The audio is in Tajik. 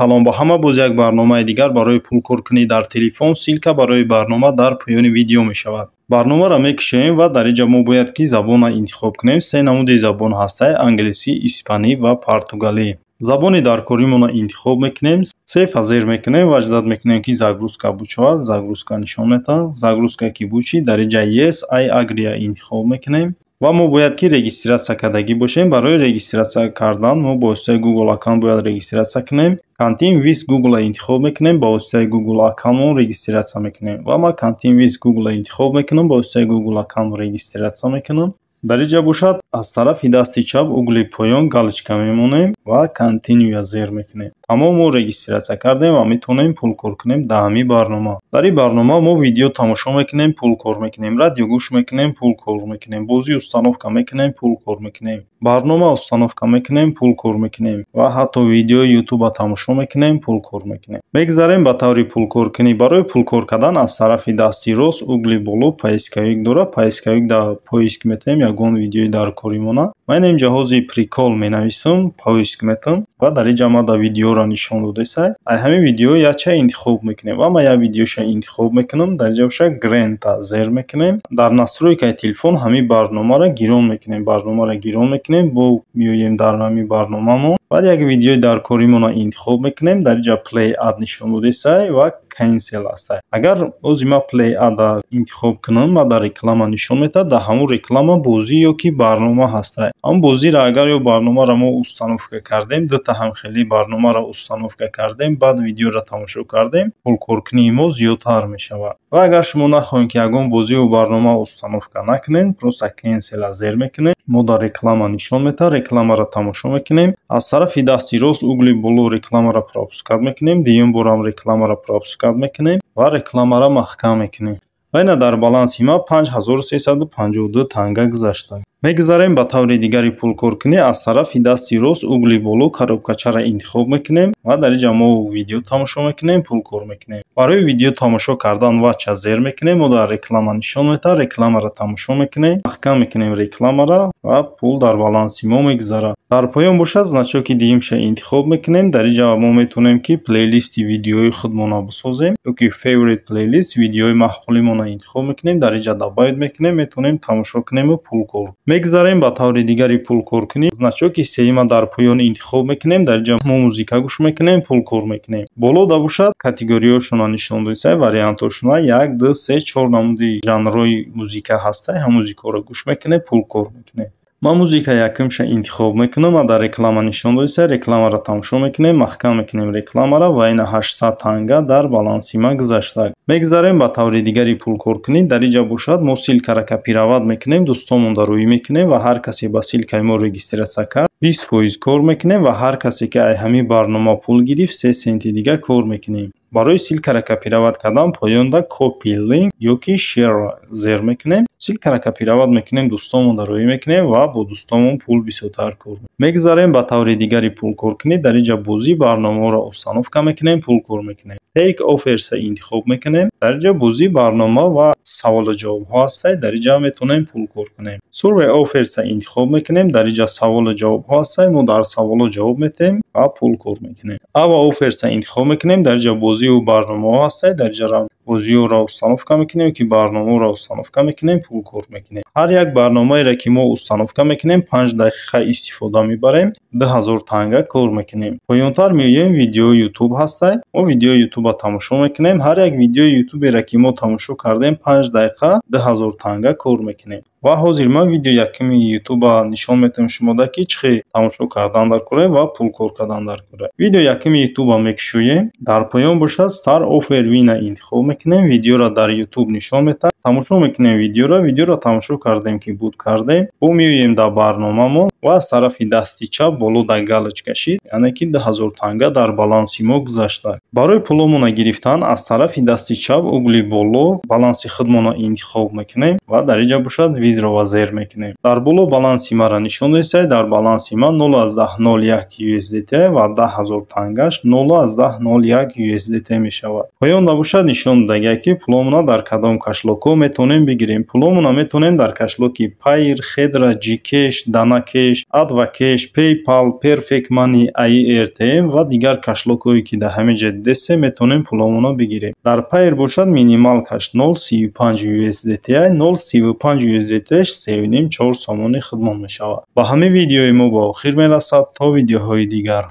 Салом ба ҳама. Боз як барномаи дигар барои пулкоркунӣ дар телефон. Ссылка барои барнома дар поёни видео мешавад. Барномаро мекушоем ва дар инҷа мо бояд ки забонро интихоб кунем. Се намуди забон ҳастанд: англисӣ, испанӣ ва португалӣ. Забони даркоримонро интихоб мекунем, сейфа зер мекунем ва ждать мекунем, ки загрузка бишавад. Загрузка нишон медиҳад. Загрузка ки бучид, дар инҷа «Yes, I agree» интихоб мекунем ва мо бояд ки регистрация кардагӣ бошем. Барои регистрация кардан мо ба воситаи Google аккаунт бояд регистрация кунем. Continue with Google интихоб мекунем, ба воситаи Google аккаунтмон регистрация мекунем ва ман Continue with Google интихоб мекунам, ба воситаи Google аккаунт регистрация мекунам. Дар инҷа бошад, аз тарафи дасти чап, угли поён галочка мемонем ва Continue зер мекунем. Тамом, мо регистрация кардем ва метавонем пул кор кунем дар ҳамин барнома. Дар ин барнома мо видео тамошо мекунем, пул кор мекунем, радио гӯш мекунем, пул кор мекунем, бозӣ установка мекунем, пул кор мекунем, барнома установка мекунем, пул кор мекунем ва ҳатто видеои Ютуба тамошо мекунем, пул кор мекунем. Мегзарем ба таври пулкоркунӣ. Барои пулкор кардан аз тарафи дасти рост, угли боло поисковик дорад. Поисковик дар поиск метаҳем ягон видеои даркоримона. Ман ин ҷаҳози «прикол» менависам, поиск метам ва дар инҷа ма да видеоро нишон додесай. Ай ҳамин видео якча интихоб мекунем ва ман як видеоша интихоб мекунам. Дар инҷа боша, грента зер мекунем. Дар настройкаи телефон ҳамин барномаро гирон мекунем. Барномаро гирон мекунем, бо меоем дар ҳамин барномамон, баъд як видеои даркоримонро интихоб мекунем. Дар инҷа play ad нишон додесай ва cancel ҳастай. Агар ози ман play ad интихоб кунам, ма дар реклама нишон медиҳад. Дар ҳамон реклама бозӣ ё ки барнома ҳастай. Ҳамон бозиро агар ё барномаро мо установка кардем, дута ҳамхелии барномаро установка кардем, баъд видеоро тамошо кардем, пулкоркунии мо зиёдтар мешавад. Ва агар шумо нахоҳед, ки ягон бозию барнома установка накунед, просто cancel зер мекунем. Мо дар реклама нишон медиҳад, рекламаро тамошо мекунем. Аз тарафи дасти рост, угли боло рекламаро пропускать мекунем, дуюм борам рекламаро пропускать мекунем ва рекламаро маҳкам мекунем. Ва ина дар баланси ма 5352 танга гузашта. Мегузарем ба таври дигари пулкоркунӣ. Аз тарафи дасти рост, угли боло коробкачаро интихоб мекунем ва дар инҷа мо видео тамошо мекунем, пул кор мекунем. Барои видео тамошо кардан watch а зер мекунем. Мо дар реклама нишон медиҳад, рекламаро тамошо мекунем, маҳкам мекунем рекламаро ва пул дар баланси мо мегузарад. Дар поён бошад, значоки дуюмша интихоб мекунем. Дар инҷа мо метавонем, ки плейлисти видеои худмонро бисозем ё ки favorite playlist, видеои маъқулимонро интихоб мекунем, дар инҷа добавить мекунем, метавонем тамошо кунему пул кор. Мегузарем ба таври дигари пулкоркунӣ. Значоки сеюма дар поён интихоб мекунем. Дар инҷа мо музика гӯш мекунем, пул кор мекунем. Боло да бошад, категориҳошонро нишон додисай, вариантҳошонро: як, ду, се, чор намуди жанрҳои музика ҳастай. Ҳам музикаҳоро гӯш мекунем, пул кор мекунем. Ман музика якумша интихоб мекунам ва дар реклама нишон додисай, рекламаро тамошо мекунем, маҳкам мекунем рекламаро ва ина 800 танга дар баланси ма гузашта. Мегузарем ба таври дигари пулкоркунӣ. Дар инҷа бошад, мо ссылкаро копировать мекунем, дӯстонмонро рӯӣ мекунем ва ҳар касе ба ссылкаи мо регистрация кард, 20% кор мекунем ва ҳар касе ки ай ҳамин барнома пул гирифт, 3 центи дига кор мекунем. Барои ссылкаро копировать кардан поёнда copy link ё ки share зер мекунем, ссылкаро копировать мекунем, дӯстонмонро рӯӣ мекунем ва бо дӯстонмон пул бисёртар кор. Мегузарем ба таври дигари пулкоркунӣ. Дар инҷа бозӣ, барномаҳоро установка мекунем, пул кор мекунем. Take offers интихоб мекунем. Дар инҷа бозӣ, барнома ва саволу ҷавобҳо ҳастанд. Дар инҷа метавонем пул кор кунем. Survey offers интихоб мекунем. Дар инҷа саволу ҷавобҳо ҳастанд, мо дар саволҳо ҷавоб медиҳем ва пул кор мекунем. Ава offers интихоб мекунем. Дар инҷа бозиву барномаҳо ҳастанд. Дар инҷа бозиҳоро установка мекунем ки барномаҳоро установка мекунем, пул кор мекунем. Ҳар як барномаеро, ки мо установка мекунем, 5 дақиқа истифода мебарем, 2000 танга кор мекунем. Поёнтар меоем, видеои Ютуб ҳастай. Мо видеои Ютуба тамошо мекунем. Ҳар як видеои Ютуберо, ки мо тамошо кардем, 5 дақиқа, 2000 танга кор мекунем. Ва ҳозир ман видеои якуми Ютуба нишон медиҳам шумода, ки чӣ хел тамошо кардан дар кора ва пул кор кардан дар кора. Видеои якуми Ютуба мекушоем. Дар поён бошад, Start Offer Win интихоб мекунем. Видеоро дар Ютуб нишон медиҳад, тамошо мекунем видеоро. Видеоро тамошо кардем, ки буд кардем, бо меоем дар барномамон ва аз тарафи дасти чап боло дар галочка шид, яъне ки 2000 танга дар баланси мо гузашта. Барои пуломонро гирифтан аз тарафи дасти чап, угли боло баланси худмонро интихоб мекунем ва дар инҷа бошад, withdraw зер мекунем. Дар боло баланси маро нишон додистай. Дар баланси ман 0,01 USDT ва 10 000 тангаш 0,01 USDT мешавад. Поёнда бошад, нишон додагиа, ки пуломонро дар кадом кошелёкҳо метавонем бигирем. Пуломонро метавонем дар кошелёки Payeer, Хедра, Gcash, Данакеш. Кеш, Адвакеш, PayPal, Perfect Money, AirTM ва дигар кошелёк ҳое, ки дар ҳамин ҷо дидесем, метавонем пуломонро бигирем. Дар Payeer бошад, минималка ш 0,35 USDT, 0,35 USDT 3,5-4 сомони худмон мешавад. Ба ҳамин видеои мо ба охир мерасад. То видеоҳои дигар.